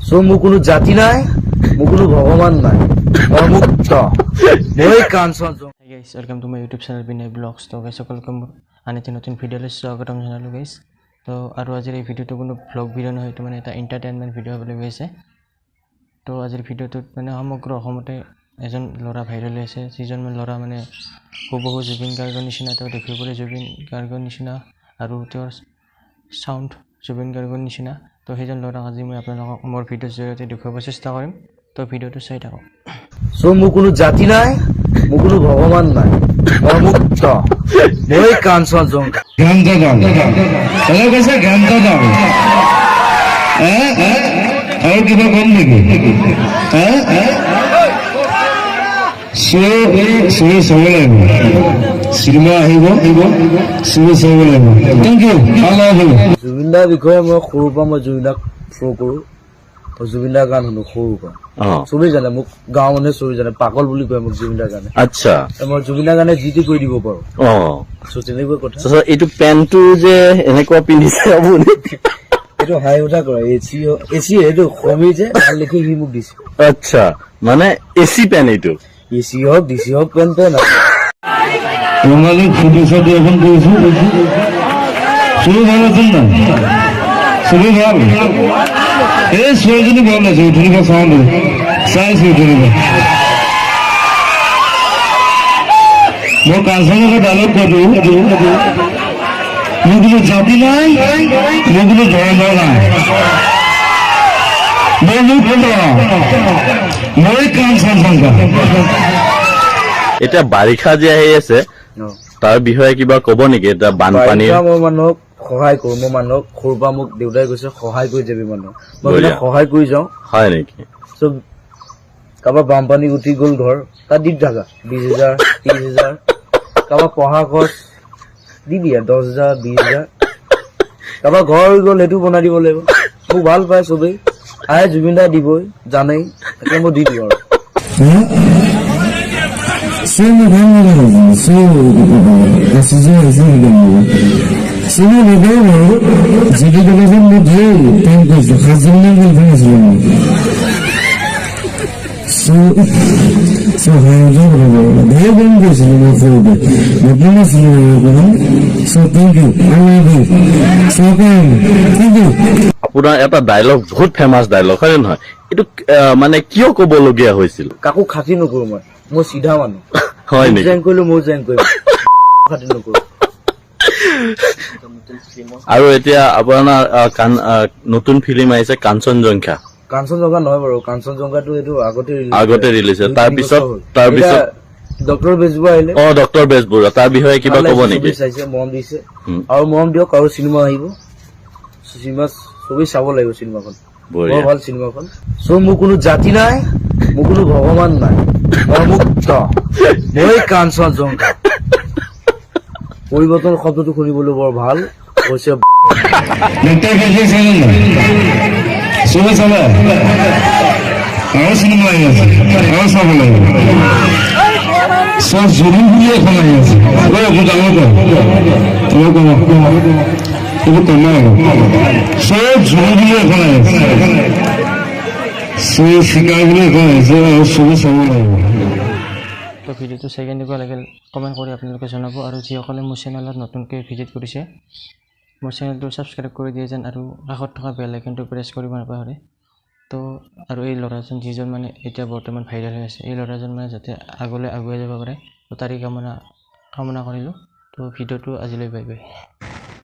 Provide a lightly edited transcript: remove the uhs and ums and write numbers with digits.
চ' মোৰ কোনো জাতি নাই, মোৰ কোনো ভগৱান নাই, মই মুক্ত, মই Kanchenjunga. Hi guys, welcome to my YouTube channel Binay blogs. তো গাইছ, সকলোকে মোৰ আন এটি নতুন ভিডিঅ'লৈ স্বাগতম জনালোঁ গাইছ। তো আৰু আজিৰ এই ভিডিঅ'টো কোনো ভ্লগ ভিডিঅ' নহয়, এইটো মানে এটা এণ্টাৰটেইনমেণ্ট ভিডিঅ' হ'বলৈ গৈ আছে। তো আজিৰ ভিডিঅ'টোত মানে সমগ্ৰ অসমতে এজন ল'ৰা ভাইৰেল হৈ আছে, যিজন মানে ল'ৰা মানে হুবহু জুবিন গাৰ্গৰ নিচিনা, তেওঁ দেখিবলৈ জুবিন গাৰ্গৰ নিচিনা আৰু তেওঁৰ চাউণ্ড জুবিন গাৰ্গৰ নিচিনা। তো সেইজন ল'ৰাক আজি মই আপোনালোকক মোৰ ভিডিঅ'ৰ জৰিয়তে দেখুৱাব চেষ্টা কৰিম। তো ভিডিঅ'টো চাই থাকক। চ' মোৰ কোনো জাতি নাই, মোৰ কোনো ভগৱান নাই, মই মুক্ত, মই কাঞ্চনজংঘা। গান এটা গাম। অলপ কৈছে, গান এটা গাম। আৰু কিবা কম নেকি? চবে চাব লাগিব, চিনেমা আহিব, চবে চাব লাগিব। Thank you, I love you. Zubeen দাৰ বিষয়ে মই সৰুৰ পৰা, মই জুবিন দাক ফ'ল' কৰোঁ। মই জুবিন দাৰ গান শুনো সৰুৰ পৰা। চবেই জানে মোক, গাঁৱৰ মানুহে চবেই জানে, পাগল বুলি কয় মোক জুবিন দাৰ গানে। মই জুবিন দাৰ গানে যি টি কৰি দিব পাৰো। চ' তেনেকুৱা কথা। তাৰপিছত এইটো পেণ্টটো যে এনেকুৱা পিন্ধিছে আপুনি? এইটো হাঁহি উঠা কৰা এচি, এচি এইটো সমীৰ যে ভাল দেখি সি মোক দিছে। আচ্ছা, মানে এচি পেণ্ট এইটো? এচি হওক, ডিচি হওক, পেন পেন আৰু। ৰঙালী শুভেচ্ছা জ্ঞাপন কৰিছো। চবেই ভাল আছে নাই? চবেই ভাল? এই ছোৱালীজনী ভাল আছে, উঠনিৰ পৰা চাওঁ, চাইছো উঠনিৰ পৰা। মই কাঞ্চনজংঘা ডাইলগ কলো, মোৰ কোনো জাতি নাই, মোৰ কোনো ধৰ্ম নাই, মই মুক্ত, মই কাঞ্চনজংঘা। এতিয়া বাৰিষা যে আহি আছে, তাৰ বিষয়ে কিবা কব নেকি? এতিয়া বানপানী। বাৰিষা মই মানুহক সহায় কৰো। মই মানুহক সৰুৰ পৰা, মোক দেউতাই কৈছে, সহায় কৰি যাবি মানুহক। মই মানে সহায় কৰি যাওঁ। হয় নেকি? চব কাৰোবাৰ বানপানী উঠি গ'ল ঘৰ, তাত দি থাকা 20,000, 30,000। কাৰোবাৰ পঢ়া খৰচ দি দিয়া 10,000, 20,000। কাৰোবাৰ ঘৰ হৈ গ'ল, সেইটো বনাই দিব লাগিব। মোক ভাল পায় চবেই, আহে, জুবিন দাই দিবই জানেই, তাকে মই দি দিওঁ আৰু। চব চিনেমা নগ'ল বাৰু। যদি কলেজত মই ধেৰ প্ৰেম কৰিছিলোঁ, সাতজনমান গাৰ্লফ্ৰেণ্ড আছিলে মোৰ। চ' হাঁহি উঠা কথা বাৰু, ধেৰ প্ৰেম কৰিছিলোঁ মই সৰুতে, নতুন আছিলোঁ অকণমান। So thank you, I love you, so thank you. আপোনাৰ এটা ডাইলগ, বহুত ফেমাছ ডাইলগ, হয় নে নহয়? এইটো মানে কিয় কবলগীয়া হৈছিল? কাকো খাতিৰ নকৰো মই, মই চিধা মানুহ। হয় নেকি? জেং কৰিলো, ময়ো জেং কৰিম, খাতিৰ নকৰো। আৰু এতিয়া আপোনাৰ নতুন ফিল্ম আহিছে কাঞ্চনজংঘা। কাঞ্চনজংঘা নহয় বাৰু, কাঞ্চনজংঘাটো এইটো আগতে release আগতে হৈছে। Release হৈছে। 2-3 বছৰ হ'ল। ডক্টৰ বেজবৰুৱা আহিলে। অ, ডক্টৰ বেজবৰুৱা, তাৰ বিষয়ে কিবা ভাল কব লাগিছে, নেকি? চবেই চাইছে, মৰম দিছে। আৰু মৰম দিয়ক, আৰু চিনেমা আহিব, চিনেমা চবেই চাব লাগিব চিনেমাখন। বৰ ভাল চিনেমাখন। চ' মোৰ কোনো জাতি নাই, মোৰ কোনো ভগৱান নাই, মই মুক্ত, মই কাঞ্চনজংঘা। পৰিৱৰ্তন শব্দটো শুনিবলৈ বৰ ভাল হৈছে। ডক্টৰ বেজবৰুৱা চালে নাই? চবে চালে? আৰু চিনেমা আহি আছে, আৰু চাব লাগিব। চব জুবিন বুলি এখন আহি আছে। ঐ, অকণ ডাঙৰ কৰ, অলপ কমা, এইবোৰ কমা অলপ। চব জুবিন বুলি এখন আহি আছে, চব চিকাৰ বুলি এখন আহিছে, আৰু চবে চাব লাগিব। তো ভিডিঅ'টো চাই কেনেকুৱা লাগিল কমেণ্ট কৰি আপোনালোকে জনাব। আৰু যিসকলে মোৰ চেনেলত নতুনকৈ ভিজিট কৰিছে, মোৰ চেনেলটো ছাবস্ক্ৰাইব কৰি দিয়ে যেন আৰু কাষত থকা বেল আইকনটো প্ৰেছ কৰিব নাপাহৰে। তো আৰু এই ল'ৰাজন, যিজন মানে এতিয়া বৰ্তমান ভাইৰেল হৈ আছে, এই ল'ৰাজন মানে যাতে আগলৈ আগুৱাই যাব পাৰে, তো তাৰেই কামনা কৰিলোঁ। তো ভিডিঅ'টো আজিলৈ বাই বাই।